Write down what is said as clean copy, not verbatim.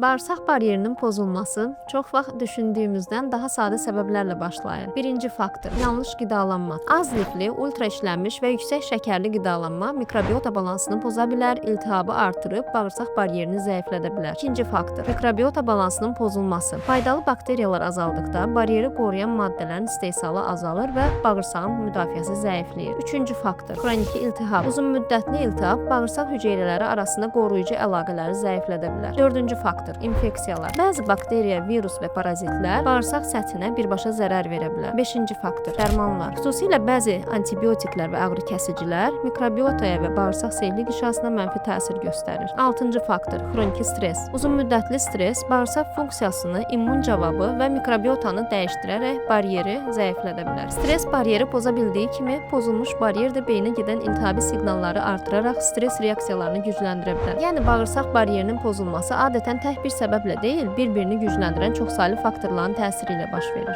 Bağırsaq baryerinin pozulması çox vaxt düşündüyümüzdən daha sadə səbəblərlə başlayır. Birinci faktor: yanlış qidalanma. Az lifli, ultra işlənmiş və yüksək şəkərli qidalanma mikrobiota balansını poza bilər, iltihabı artırıb bağırsaq baryerini zəiflədə bilər. İkinci faktor: mikrobiota balansının pozulması. Faydalı bakteriyalar azaldıqda baryeri qoruyan maddələrin istehsalı azalır və bağırsağın müdafiəsi zəifləyir. Üçüncü faktor: xroniki iltihab. Uzunmüddətli iltihab bağırsaq hüceyrələri arasında qoruyucu əlaqələri zəiflədə bilər. Dördüncü faktor: infeksiyalar. Bəzi bakteriya, virus və parazitlər bağırsaq səthinə birbaşa zərər verə bilər. Beşinci faktor: dərmanlar. Xüsusilə bəzi antibiotiklər və ağrıkəsicilər mikrobiotaya və bağırsaq sehli qişasına mənfi təsir göstərir. Altıncı faktor: xroniki stress. Uzunmüddətli stress bağırsaq funksiyasını, immun cavabı və mikrobiotanı dəyişdirərək baryeri zəiflədə bilər. Stress baryeri poza bildiyi kimi, pozulmuş baryer də beynə gedən iltihabi siqnalları artıraraq stress reaksiyalarını gücləndirə bilər. Yəni bağırsaq baryerinin pozulması adətən tək bir səbəblə deyil, bir-birini gücləndirən çoxsaylı faktorların təsiri ilə baş verir.